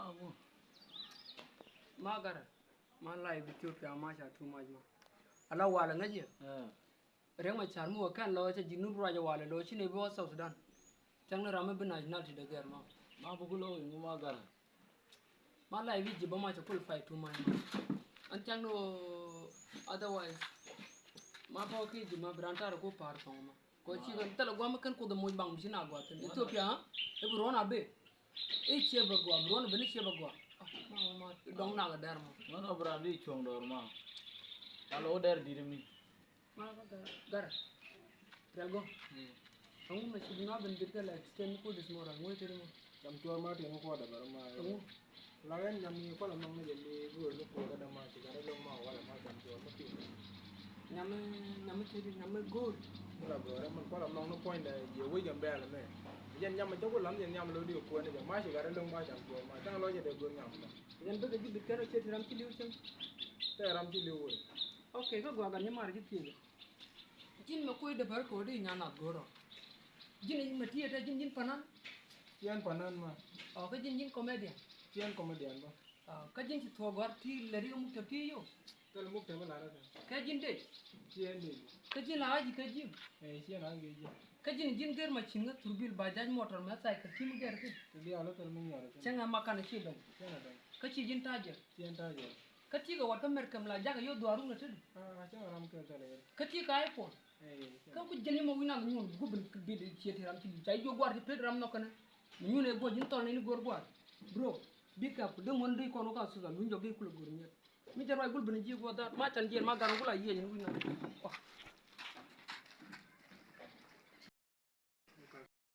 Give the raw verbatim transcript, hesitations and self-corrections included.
Abu. Ma garɛ. Ma live Ethiopia ma ca too much ma. Ala walɛ ŋäc yɛ. Eh. Riek Machar mi wä kɛn lɔ cɛ ji̱ nut ruacɛ walɛ lɔ ci nɛ bi wä South Sudan. Cäŋ ni ram mi bi nationality dɛ gɛr ma. Ma bi ku lɔ wi̱i̱ ŋu ma garɛ. Ma live ji̱ bä ma cɛ qualify too much ma. An cäŋ ni wä otherwise. Ma bä ki ji̱ ma bi ran tarɛ ku pa̱a̱r thɔŋ ma. Kɔ ci kɛn thilɛ guam kɛn Kuoth moc baŋ mi ci na gua thin Ethiopia, ha? Ibi ruɔn a be. I cie bä gua, bi ruɔn ben i cie bä gua. Ah, ma, ma, ma, dɔŋ nak a dɛr ma. Ŋän ɔ bi ran di cuɔ̱ŋ dɔɔr ma. Ka lo dɛr dit mi. Ma, ma, gar, gar. Rial gɔ. Aŋu ma ci bi na ben bit kɛ la extend ku this morning. Ŋu i tiri ma. Cam cuɔr ma tin kuɔ dɛ bɛ rɛ ma. Aŋu. La ɣän nyam ni kuɔlɛ maŋ ni jɛ mi go̱o̱r ni kuɔr kä dama ci gat loŋ ma walɛ ma cam cuɔr ma pi̱i̱. Nyam, nyam cɛ di nyam go̱o̱r. Kuɔlɛ go̱o̱r mɛn kuɔlɛ maŋ ni puɔ̱nydɛ jɛ wec Gambɛl mɛ. Jɛn nyam cɛ ku lam jɛn nyam lo di kuɔr ni jɛ ma ci gat loŋ ma cam cuɔr ma caŋ lɔ jɛ dee go̱o̱r nyam dɛ. Jɛn bikɛ ji̱ bit kɛn ɔ cɛ ti ram ci li̱w cäŋ. Tɛ ram ci li̱w wec. Ok, kä gɔaa gat ni mar ji̱ thiëëk. Ji̱n mɛ kuec dee bär kɛ wä di nyan nath go̱o̱r ɔ. Ji̱n mɛ ti ɛ tɛ ji̱n ji̱n panan. Ciɛn panan ma. Ɔ, kä ji̱n ji̱n comedian. Ciɛn comedian bä. Ɔ, kä ji̱n ci thuɔ̱k gɔ̱r ti lɛ ri muk tɛ ti yo. Thil muk tɛ bä lar ɛ tɛ. Kä ji̱n dec. Ciɛn dec. Kä ji̱n la aji kä ji̱n. Ɛ, ciɛn aji kä ji̱n. Kä ji̱n ji̱n gɛr ma ci̱n ŋä thurbil bajaj motor mɛ cycle ti mi gɛr kä. Ti diaal thil mi nyɔr kä. Cäŋ ɛ ma kan ci dɔ̱ŋ. Ciɛn ɛ dɔ̱ŋ. Kä ci ji̱n tajir. Ciɛn tajir. Kä ti kɛ wat kä mɛr kɛm la jakɛ yo dhuarun ɛ tëdu. Ah, cäŋ ɛ ram kɛ thil ɛ. Kä ti kɛ iPhone. Kä ku jɛn imɔ wi̱na nyun gu bin bil ciet ram ci ca ijo guar ci pet ram nɔkɛnɛ. Mi nyun e guɔ jin tɔl ni ni gor guar. Bro, be careful. Dee ŋuɔn dee kɔn wä ka susan win jɔ gee kulɛ gor nyet. Mi jɛ ruac gul bin ji guɔ dhat ma can jiɛn ma gar gul a yiɛn wi̱na.